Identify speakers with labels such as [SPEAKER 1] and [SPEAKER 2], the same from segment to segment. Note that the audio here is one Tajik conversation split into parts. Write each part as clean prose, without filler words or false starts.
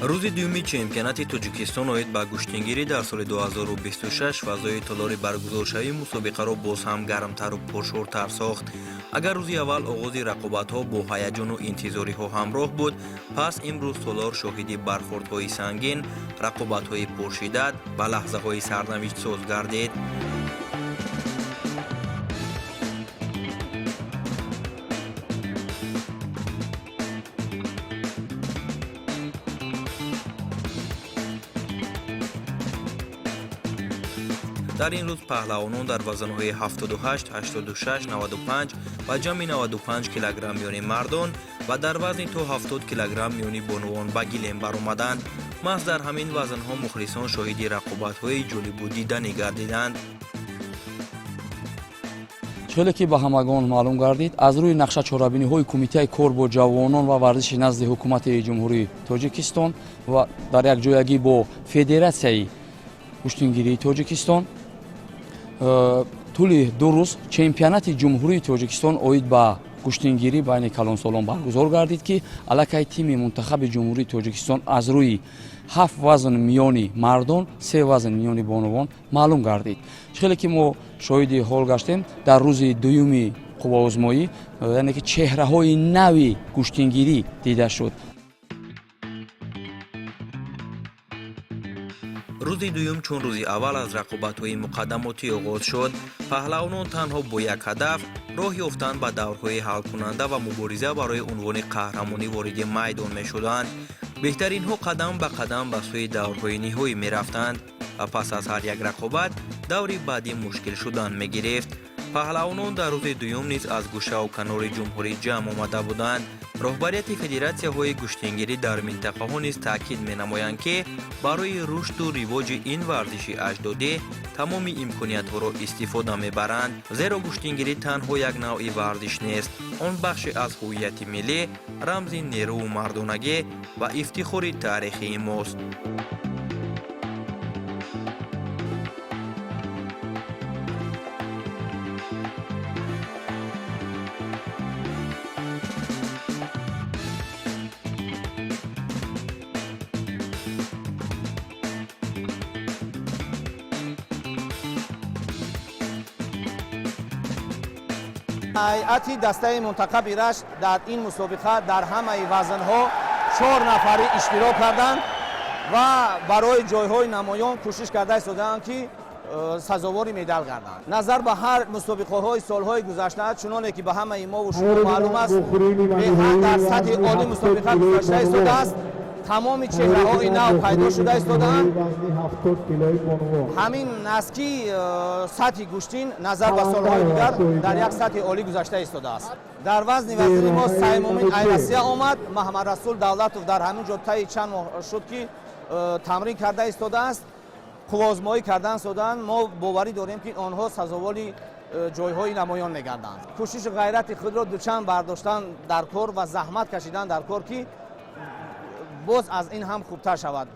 [SPEAKER 1] Рӯзи дуюми чемпионати Тоҷикистон оид ба гӯштингирӣ дар соли 2026 фазои толори баргузоршавии мусобиқаро боз ҳам гармтару пуршӯртар сохт. Агар рӯзи аввал оғози рақобатҳо бо ҳаяҷону интизориҳо ҳамроҳ буд, пас имрӯз толор шоҳиди бархӯрдҳои сангин, рақобатҳои пуршиддат ва лаҳзаҳои сарнавиштсоз гардид. Дар ин рӯз паҳлавонон дар вазнҳои 78, 86, 95 ва ҷамъи 95 килограмм миёни мардон ва дар вазни то 70 килограмм миёни бонувон ба гилем баромаданд. Маҳз дар ҳамин вазнҳо мухлисон шоҳиди рақобатҳои ҷолибу диданӣ гардиданд.
[SPEAKER 2] Хеле ки ба ҳамагон маълум гардид, аз рӯи нақша чорабиниҳои Кумитаи кор бо ҷавонон ва варзиши назди Ҳукумати Ҷумҳурии Тоҷикистон ва дар якҷоягӣ бо Федератсияи гӯштингирии Тоҷикистон тӯли 2 рӯз чемпионати Ҷумҳурии Тоҷикистон оид ба гӯштингирӣ байни калонсолон баргузор гардид, ки аллакай тими мунтахаби Ҷумҳурии Тоҷикистон аз рӯи ҳафт вазн миёни мардон, се вазн миёни бонувон маълум гардид. Хеле ки мо шоҳиди ҳол гаштем, дар рӯзи дуюми қувваозмоӣ, яъне ки чеҳраҳои нави гӯштингирӣ дида шуд.
[SPEAKER 1] Рӯзи дуюм чун рӯзи аввал аз рақобатҳои муқаддамотӣ оғоз шуд. Паҳлавонон танҳо бо як ҳадаф, роҳ ёфтан ба даврҳои ҳалкунанда ва мубориза барои унвони қаҳрамонӣ, вориди майдон мешуданд. Беҳтаринҳо қадам ба қадам ба сӯи даврҳои ниҳоӣ мерафтанд ва пас аз ҳар як рақобат даври баъдӣ мушкил шудан мегирифт. Паҳлавонон дар рӯзи дуюм низ аз гӯшаву канори ҷумҳурӣ ҷамъ омада буданд. Роҳбарияти федератсияҳои гӯштингирӣ дар минтақаҳо низ таъкид менамоянд, ки барои рушду ривоҷи ин варзиши аҷдодӣ тамоми имкониятҳоро истифода мебаранд, зеро гӯштингирӣ танҳо як навъи варзиш нест, он бахше аз ҳуввияти миллӣ, рамзи нерӯву мардонагӣ ва ифтихори таърихии мост.
[SPEAKER 3] Ҳайати дастаи мунтахаби Рашт дар ин мусобиқа дар ҳамаи вазнҳо чор нафарӣ иштирок карданд ва барои ҷойҳои намоён кӯшиш карда истодаанд, ки сазовори медал гарданд. Назар ба ҳар мусобиқаҳои солҳои гузашта, чуноне ки ба ҳамаи мову шумо маълум аст, беҳад дар сатҳи олӣ мусобиқа гузашта истодааст. Тамоми чеҳраҳои нав пайдо шуда истодаанд. Ҳамин аст, ки сатҳи гӯштин назар ба солҳои дигар дар як сатҳи олӣ гузашта истодааст. Дар вазни вазини мо Саймумин ай Россия омад. Маҳамадрасул Давлатов дар ҳамин ҷо таи чанд моҳ шуд, ки тамрин карда истодааст, қувваозмоӣ кардан истодаанд. Мо боварӣ дорем, ки онҳо сазовори ҷойҳои намоён мегарданд. Кӯшишу ғайрати худро дучанд бардоштан дар кор ва заҳмат кашидан дар кор, ки боз аз ин ҳам хубтар шавад.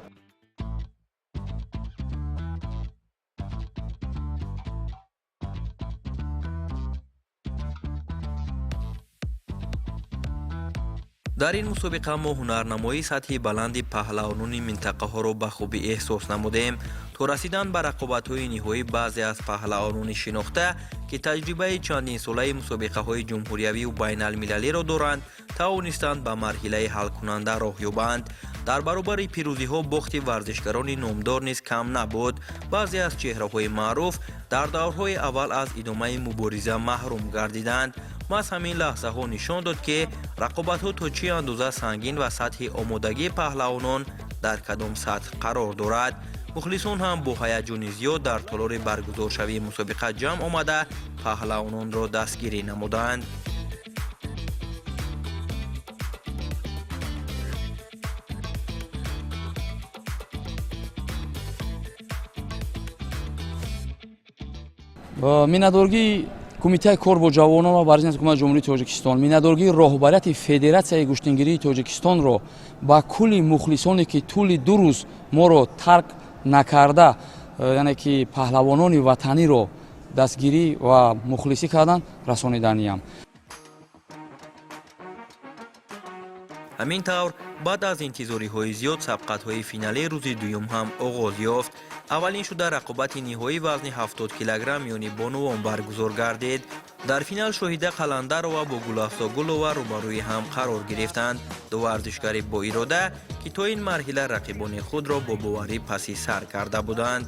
[SPEAKER 1] Дар ин мусобиқа мо ҳунарнамоии сатҳи баланди паҳлавонони минтақаҳоро ба хубӣ эҳсос намудем. То расидан ба рақобатҳои ниҳоӣ баъзе аз паҳлавонони шинохта, ки таҷрибаи чандинсолаи мусобиқаҳои ҷумҳуриявию байналмилалиро доранд, тавонистанд ба марҳилаи ҳалкунанда роҳ ёбанд. Дар баробари пирӯзиҳо бохти варзишгарони номдор низ кам набуд. Баъзе аз чеҳраҳои маъруф дар даврҳои аввал аз идомаи мубориза маҳрум гардиданд. Маҳз ҳамин лаҳзаҳо нишон дод, ки рақобатҳо то чӣ андоза сангин ва сатҳи омодагии паҳлавонон дар кадом сатҳ қарор дорад. Мухлисон ҳам бо ҳаяҷони зиёд дар толори баргузоршавии мусобиқа ҷамъ омада, паҳлавононро дастгирӣ намуданд.
[SPEAKER 2] Миннатдоргии Кумитаи кор бо ҷавонон ва варзиши Ҳукумати Ҷумҳурии Тоҷикистон, миннатдоргии роҳбарияти Федератсияи гӯштингирии Тоҷикистонро ба кулли мухлисоне, ки тӯли 2 рӯз моро тарк накарда, яъне ки паҳлавонони ватаниро дастгирӣ ва мухлисӣ карданд, расониданиям.
[SPEAKER 1] Ҳамин тавр, Баъд аз интизориҳои зиёд сабқатҳои финалии рӯзи дуюм ҳам оғоз ёфт. Аввалин шуда рақобати ниҳоии вазни 70 килограмм миёни бонувон баргузор гардид. Дар финал Шоҳида Қаландарова бо Гулафзо Гулова рӯбарӯи ҳам қарор гирифтанд. Ду варзишгари боирода, ки то ин марҳила рақибони худро бо боварӣ паси сар карда буданд.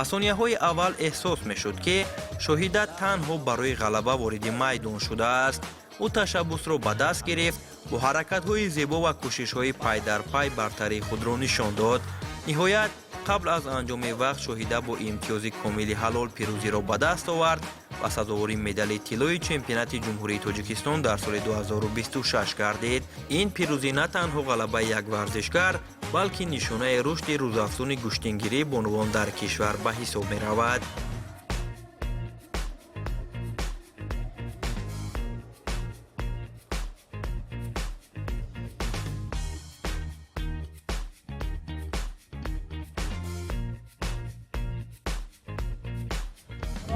[SPEAKER 1] Аз сонияҳои аввал эҳсос мешуд, ки Шоҳида танҳо барои ғалаба вориди майдон шудааст. Ӯ ташаббусро ба даст гирифт, бо ҳаракатҳои зебо ва кӯшишҳои пай дар пай бартарии худро нишон дод. Ниҳоят, қабл аз анҷоми вақт Шоҳида бо имтиёзи комили ҳалол пирӯзиро ба даст овард ва сазовори медали тиллои чемпионати Ҷумҳурии Тоҷикистон дар соли 2026 гардид. Ин пирӯзӣ на танҳо ғалабаи як варзишгар, балки нишонаи рушди рӯзафзуни гӯштингирии бонувон дар кишвар ба ҳисоб меравад.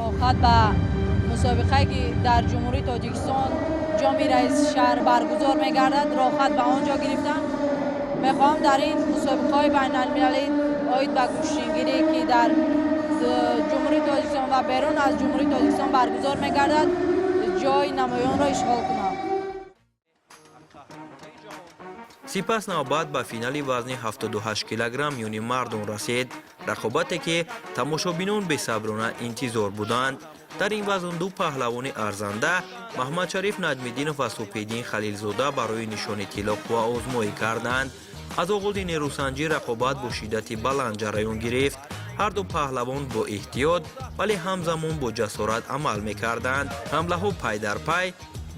[SPEAKER 4] Роҳхат ба мусобиқае, ки дар Ҷумҳурии Тоҷикистон Ҷоми раиси шаҳр баргузор мегардад, роҳхат ба он ҷо гирифтам. Мехоҳам дар ин мусобиқаҳои байналмилалӣ оид ба гӯштингирӣ, ки дар Ҷумҳурии Тоҷикистон ва берун аз Ҷумҳурии Тоҷикистон баргузор мегардад, ҷои намоёнро ишғол кунам.
[SPEAKER 1] Сипас навбат ба финали вазни 78 килограмм миёни мардон расид, рақобате ки тамошобинон бесаброна интизор буданд. Дар ин вазн ду паҳлавони арзанда, Маҳмадшариф Наҷмиддинов ва Субҳиддин Халилзода, барои нишони тилло қувваозмоӣ карданд. Аз оғози нерӯсанҷӣ рақобат бо шиддати баланд ҷараён гирифт. Ҳар ду паҳлавон бо эҳтиёт, вале ҳамзамон бо ҷасорат амал мекарданд. Ҳамлаҳо пай дар пай,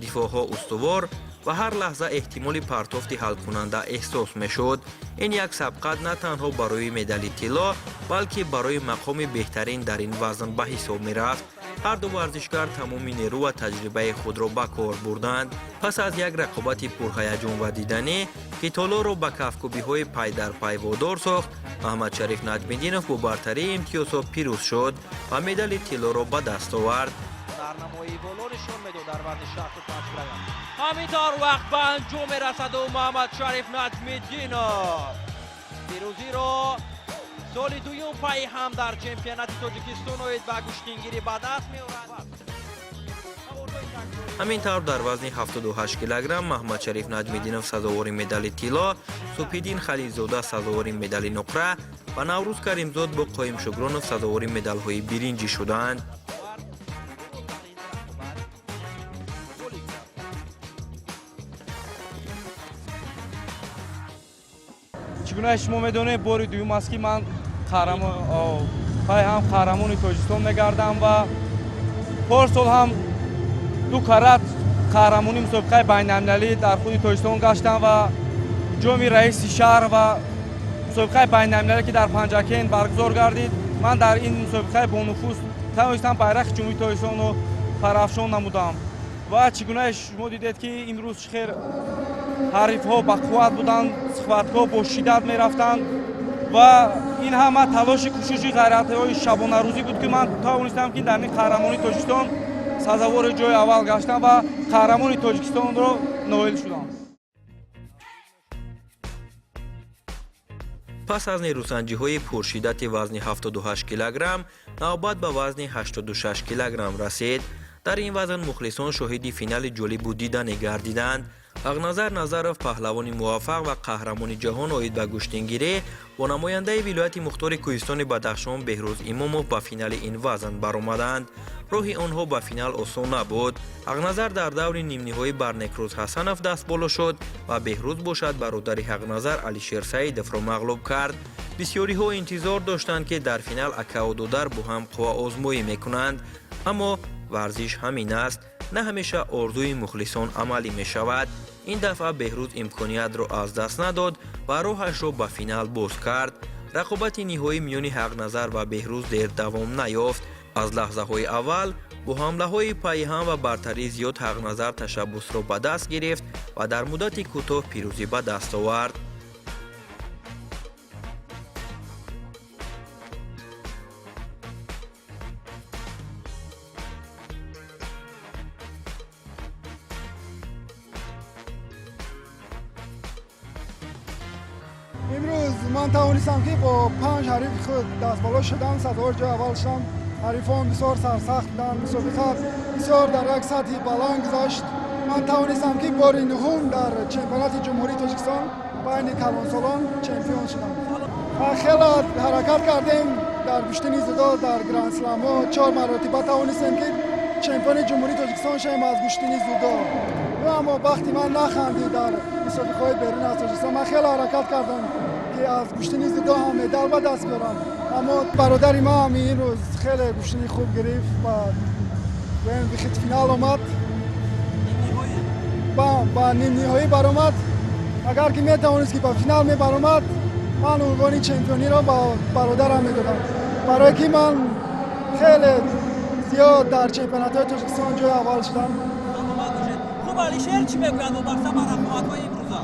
[SPEAKER 1] дифоъҳо устувор ва ҳар лаҳза эҳтимоли партофти ҳалкунанда эҳсос мешуд. Ин як сабқат на танҳо барои медали тилло, балки барои мақоми беҳтарин дар ин вазн ба ҳисоб мерафт. Ҳар ду варзишгар тамоми нерӯ ва таҷрибаи худро ба кор бурданд. Пас аз як рақобати пурҳаяҷон ва диданӣ, ки толорро ба кафкӯбиҳои пай дар пай водор сохт, Маҳмадшариф Наҷмиддинов бо бартарии имтиёзҳо пирӯз шуд ва медали тиллоро ба даст овард.
[SPEAKER 5] Ҳунарнамоии боло нишон медод дар вазни 65 килограмм. Ҳамин тавр вақт ба анҷом мерасаду Муҳаммадшариф Наҷмиддинов пирӯзиро соли дуюм пайи ҳам дар чемпионати Тоҷикистон оид ба гӯштингирӣ ба даст меорад.
[SPEAKER 1] Ҳамин тавр, дар вазни 78 килограмм Маҳмадшариф Наҷмиддинов сазовори медали тилло, Субҳиддин Халилзода сазовори медали нуқра ва Наврӯз Каримзод бо Қоим Шукронов сазовори медалҳои биринҷӣ шуданд.
[SPEAKER 6] Чӣ гуна шумо медонед, бори дуюм аст, ки ман пай ҳам қаҳрамони Тоҷикистон мегардам ва порсол ҳам ду карат қаҳрамони мусобиқаи байналмилалӣ дар худи Тоҷикистон гаштам ва ҷоми раиси шаҳр ва мусобиқаи байналмилалӣ, ки дар Панҷакент баргузор гардид, ман дар ин мусобиқаи бонуфуз тавонистам байрақи Ҷумҳурии Тоҷикистонро парафшон намудам. Ва чӣ гуна шумо дидед, ки имрӯз чӣ хел ҳарифҳо бақувват буданд, схваткҳо бо шиддат мерафтанд ва ин ҳама талоши кӯшиши ғайратҳои шабонарӯзӣ буд, ки ман тавонистам, ки дар ин қаҳрамонии Тоҷикистон сазовори ҷои аввал гаштам ва қаҳрамони Тоҷикистонро ноил шудам.
[SPEAKER 1] Пас аз нерӯсанҷиҳои пуршиддати вазни 78 килограмм навбат ба вазни 86 килограмм расид. Дар ин вазн мухлисон шоҳиди финали ҷолибу диданӣ гардиданд. Ҳақназар Назаров, паҳлавони муваффақ ва қаҳрамони ҷаҳон оид ба гӯштингирӣ, бо намояндаи вилояти мухтори кӯҳистони Бадахшон Беҳрӯз Имомов ба финали ин вазн баромаданд. Роҳи онҳо ба финал осон набуд. Ҳақназар дар даври нимниҳоӣ бар Некрӯз Ҳасанов дастболо шуд ва Беҳрӯз бошад бародари Ҳақназар, Алишер Саидовро мағлуб кард. Бисёриҳо интизор доштанд, ки дар финал акаву додар бо ҳам қувваозмоӣ мекунанд, аммо варзиш ҳамин аст, на ҳамеша орзуи мухлисон амалӣ мешавад. Ин дафъа Беҳрӯз имкониятро аз даст надод ва роҳашро ба финал боз кард. Рақобати ниҳоӣ миёни Ҳақназар ва Беҳрӯз дер давом наёфт. Аз лаҳзаҳои аввал бо ҳамлаҳои пайҳам ва бартарии зиёд Ҳақназар ташаббусро ба даст гирифт ва дар муддати кӯтоҳ пирӯзӣ ба даст овард.
[SPEAKER 7] Имрӯз ман тавонистам, ки бо панҷ ҳарифи худ дастболо шудам, сазовори ҷои аввал шудам. Ҳарифон бисёр сарсахт буданд, мусобиқа бисёр дар як сатҳи баланд гузашт. Ман тавонистам, ки бори нуҳум дар чемпионати Ҷумҳурии Тоҷикистон байни калонсолон чемпион шудам. Хеле ҳаракат кардем дар гӯштини дзюдо, дар грандсламҳо чор маротиба тавонистем, ки чемпиони Ҷумҳурии Тоҷикистон шавем аз гӯштини дзюдо, аммо бахти ман нахандид дар мусобиқаҳои берун аз Тоҷикистон. Ман хеле ҳаракат кардам, ки аз гӯштини дзюдо ҳам медал ба даст биёрам, аммо бародари ман ин рӯз хеле гӯштини хуб гирифт ва финал омад, ба нимниҳоӣ баромад. Агар ки метавонист, ки ба финал мебаромад, ман унвони чемпиониро ба бародарам медодам, барое ки ман хеле зиёд дар чемпионатҳои Тоҷикистон ҷои аввал шудам.
[SPEAKER 5] Хуб, Алишер чӣ мегӯяд вобаста ба рақобатҳои имрӯза?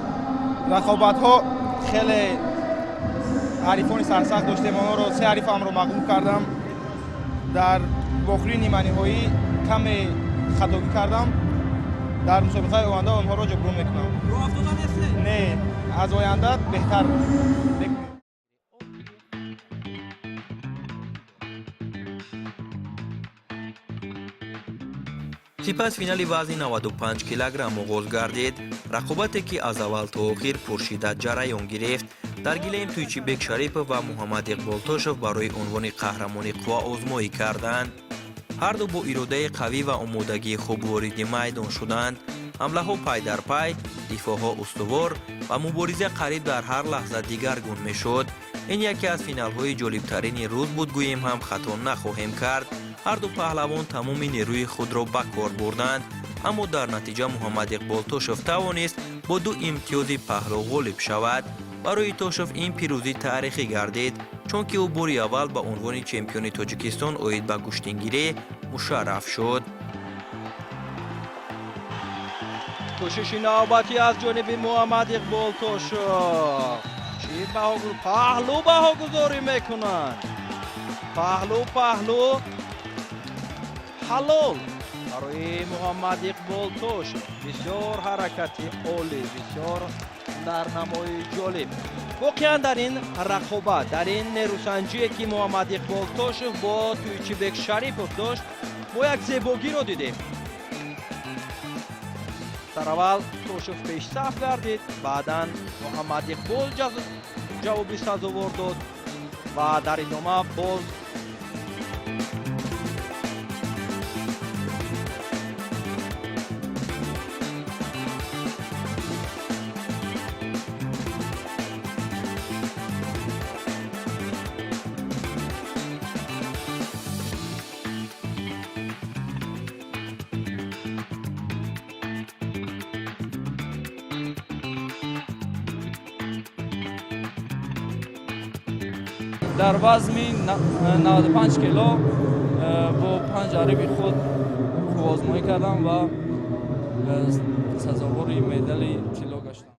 [SPEAKER 8] Рақобатҳо хеле ҳарифони сарсахт доштем, онҳоро се ҳарифамро мағлуб кардам. Дар вохӯрии ниманиҳоӣ каме хатогӣ кардам. Дар мусобиқаи оянда онҳоро ҷуброн мекунам. Не, аз оянда беҳтар.
[SPEAKER 1] Сипас финали вазни 95 килограмм оғоз гардид, рақобате ки аз аввал то охир пуршиддат ҷараён гирифт. Дар гилем Тӯйчибек Шарипов ва Муҳаммад Иқбол Тошев барои унвони қаҳрамони қувваозмоӣ карданд. Ҳарду бо иродаи қавӣ ва омодагии хуб вориди майдон шуданд. Ҳамлаҳо пай дар пай, дифоъҳо устувор ва мубориза қариб дар ҳар лаҳза дигаргун мешуд. Ин яке аз финалҳои ҷолибтарини рӯз буд, гӯем ҳам хато нахоҳем кард. Ҳарду паҳлавон тамоми нерӯи худро ба кор бурданд, аммо дар натиҷа Муҳаммад Иқбол Тошев тавонист бо ду имтиёзи паҳлӯ ғолиб шавад. Барои Тошев ин пирӯзӣ таърихӣ гардид, чунки ӯ бори аввал ба унвони чемпиони Тоҷикистон оид ба гӯштингирӣ мушарраф шуд.
[SPEAKER 5] Кӯшиши навбатӣ аз ҷониби Муҳаммад Иқбол Тошев. Чӣ паҳлӯ баҳогузорӣ мекунанд, паҳлӯ паҳлӯ ҳалол барои Муҳаммад Иқбол Тошев. Бисёр ҳаракати олӣ, бисёр нарнамои ҷолиб. Воқеан, дар ин рақобат, дар ин нерӯсанҷие, ки Муҳаммад Иқбол Тошев бо Тӯйчибек Шарипов дошт, мо як зебогиро дидем. Сараввал Тошев пешсаф гардид, баъдан Муҳаммад Иқбол ҷавоби сазовор дод ва дар идома боз
[SPEAKER 6] Дар вазми 95 кило бо панҷ ҳарифи худ қувваозмоӣ кардам ва сазовори медали тилло гаштам.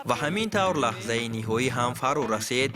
[SPEAKER 1] Ва ҳамин тавр лаҳзаи ниҳоӣ ҳам фаро расид.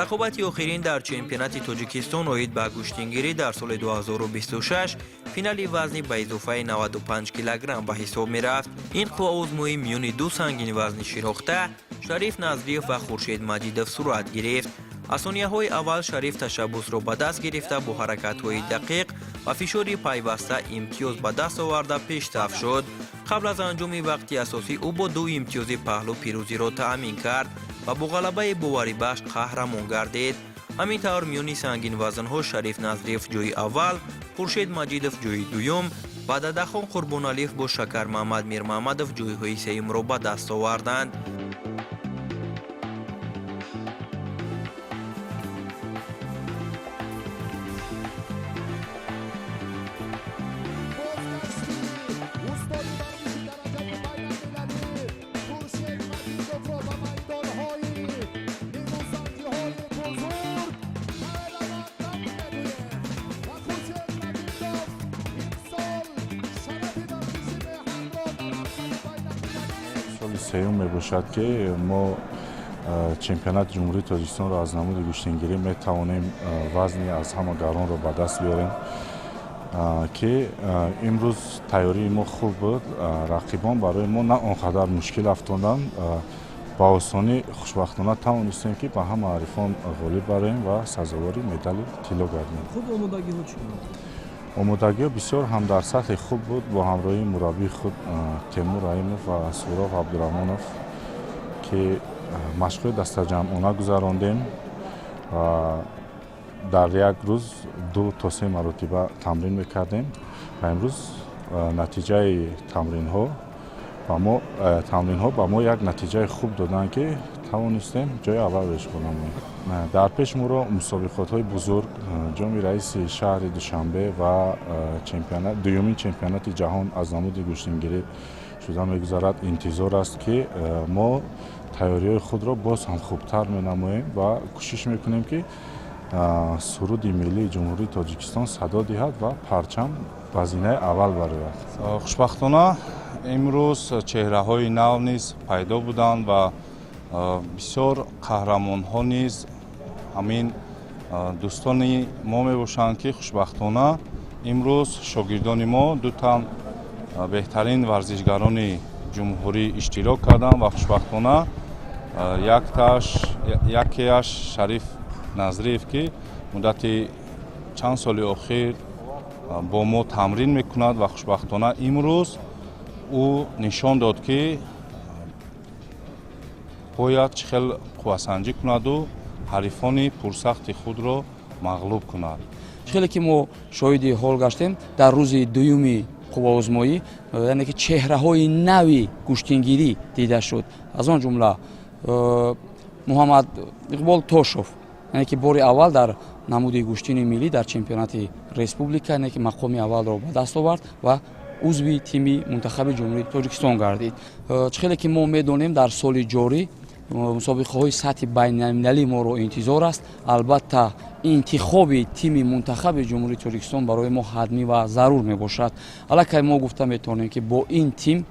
[SPEAKER 1] Рақобати охирин дар чемпионати Тоҷикистон оид ба гӯштингирӣ дар соли 2026 финали вазни ба изофаи 95 килограмм ба ҳисоб мерафт. Ин қувваозмоӣ миёни ду сангинвазни шинохта, Шариф Назриев ва Хуршед Маҷидов, сурат гирифт. Аз сонияҳои аввал Шариф ташаббусро ба даст гирифта, бо ҳаракатҳои дақиқ ва фишори пайваста имтиёз ба даст оварда пешсаф шуд. Қабл аз анҷоми вақти асосӣ ӯ бо ду имтиёзи паҳлӯ пирӯзиро таъмин кард ва бо ғалабаи боварибахш қаҳрамон гардид. Ҳамин тавр, миёни сангинвазнҳо Шариф Назриев ҷои аввал, Хуршед Маҷидов ҷои дуюм ва Дадахон Қурбоналиев бо Шакармаҳмад Мирмаҳмадов ҷойҳои сеюмро ба даст оварданд.
[SPEAKER 9] Соли сеюм мебошад, ки мо чемпионати Ҷумҳурии Тоҷикистонро аз намуди гӯштингирӣ метавонем вазни аз ҳама гаронро ба даст биёрем. Ки имрӯз тайёрии мо хуб буд, рақибон барои мо на он қадар мушкил афтоданд. Ба осонӣ, хушбахтона, тавонистем, ки ба ҳама ҳарифон ғолиб бароем ва сазовори медали тилло гардем.
[SPEAKER 10] Хуб, омодагиҳо чӣ гуна?
[SPEAKER 9] Омодагиҳо бисёр ҳам дар сатҳи хуб буд. Бо ҳамроҳии мураббии худ Темур Раимов ва Суроғ Абдураҳмонов, ки машқҳои дастаҷамъона гузарондем ва дар як рӯз ду то се маротиба тамрин мекардем ва имрӯз натиҷаи тамринҳо ба мо тамринҳо ба мо як натиҷаи хуб доданд, ки тавонистем ҷои аввалро ишғол намоем. Дар пеш моро мусобиқотҳои бузург, Ҷоми раиси шаҳри Душанбе ва дуюмин чемпионати ҷаҳон аз намуди гӯштингирӣ шуда мегузарад, интизор аст, ки мо тайёриҳои худро боз ҳам хубтар менамоем ва кӯшиш мекунем, ки суруди миллии Ҷумҳурии Тоҷикистон садо диҳад ва парчам ба зинаи аввал барояд.
[SPEAKER 11] Хушбахтона, имрӯз чеҳраҳои нав низ пайдо буданд ва бисёр қаҳрамонҳо низ ҳамин дӯстони мо мебошанд, ки хушбахтона имрӯз шогирдони мо, ду тан беҳтарин варзишгарони ҷумҳурӣ иштирок карданд ва хушбахтона якташ, якеаш Шариф Назриев, ки муддати чанд соли охир бо мо тамрин мекунад ва хушбахтона имрӯз ӯ нишон дод, ки бояд чӣ хел қуввасанҷӣ кунаду ҳарифони пурсахти худро мағлуб кунад.
[SPEAKER 2] Хеле ки мо шоҳиди ҳол гаштем дар рӯзи дуюми қувваозмоӣ, яъне ки чеҳраҳои нави гӯштингирӣ дида шуд, аз он ҷумла Муҳаммад Иқбол Тошов, яъне ки бори аввал дар намуди гӯштини миллӣ дар чемпионати республика, яъне ки мақоми аввалро ба даст овард ва узви тими мунтахаби Ҷумҳурии Тоҷикистон гардид. Чӣ хеле ки мо медонем, дар соли ҷорӣ мусобиқаҳои сатҳи байналмилалӣ моро интизор аст. Албатта, интихоби тими мунтахаби Ҷумҳурии Тоҷикистон барои мо ҳатмӣ ва зарур мебошад. Аллакай мо гуфта метавонем, ки бо ин тим,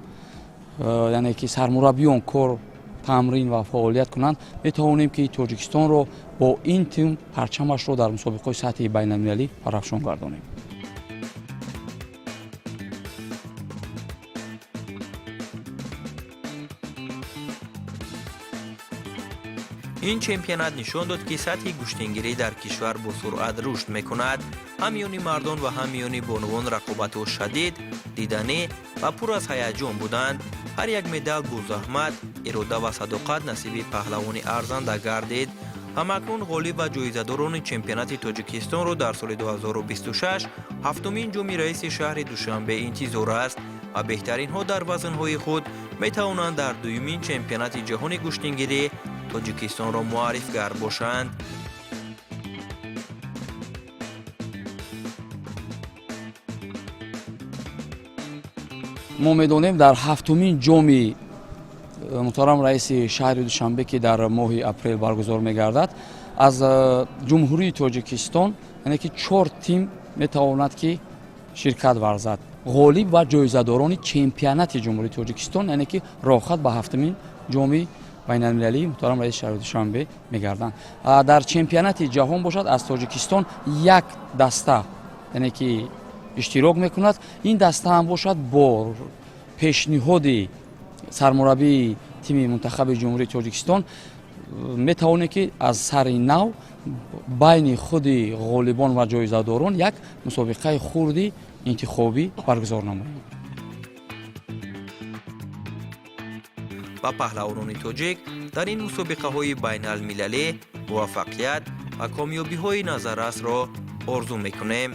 [SPEAKER 2] яъне ки сармураббиён кор, тамрин ва фаъолият кунанд, метавонем, ки Тоҷикистонро бо ин тим парчамашро дар мусобиқаҳои сатҳи байналмилалӣ парафшон гардонем.
[SPEAKER 1] Ин чемпионат нишон дод, ки сатҳи гӯштингирӣ дар кишвар бо суръат рушд мекунад. Ҳам миёни мардон ва ҳам миёни бонувон рақобатҳо шадид, диданӣ ва пур аз ҳаяҷон буданд. Ҳар як медал бо заҳмат, ирода ва садоқат насиби паҳлавони арзанда гардид. Ҳамакнун ғолиб ва ҷоизадорони чемпионати Тоҷикистонро дар соли 2026 ҳафтумин Ҷоми раиси шаҳри Душанбе интизор аст ва беҳтаринҳо дар вазнҳои худ метавонанд дар дуюмин чемпионати ҷаҳони гӯштингирӣ Тоҷикистонро муаррифгар бошанд.
[SPEAKER 2] Мо медонем, дар ҳафтумин ҷоми муҳтарам раиси шаҳри Душанбе, ки дар моҳи апрел баргузор мегардад, аз Ҷумҳурии Тоҷикистон, яъне ки чор тим метавонад, ки ширкат варзад. Ғолиб ва ҷоизадорони чемпионати Ҷумҳурии Тоҷикистон, яъне ки роҳхат ба ҳафтумин ҷоми байналмилалии муҳтарам раиси шаҳри Душанбе мегарданд. Дар чемпионати ҷаҳон бошад, аз Тоҷикистон як даста, яъне ки иштирок мекунад. Ин даста ҳам бошад, бо пешниҳоди сармураббии тими мунтахаби Ҷумҳурии Тоҷикистон метавонем, ки аз сари нав байни худи ғолибон ва ҷоизадорон як мусобиқаи хурди интихобӣ баргузор намоем.
[SPEAKER 1] Ба паҳлавонони тоҷик дар ин мусобиқаҳои байналмилалӣ муваффақият ва комёбиҳои назаррасро орзу мекунем.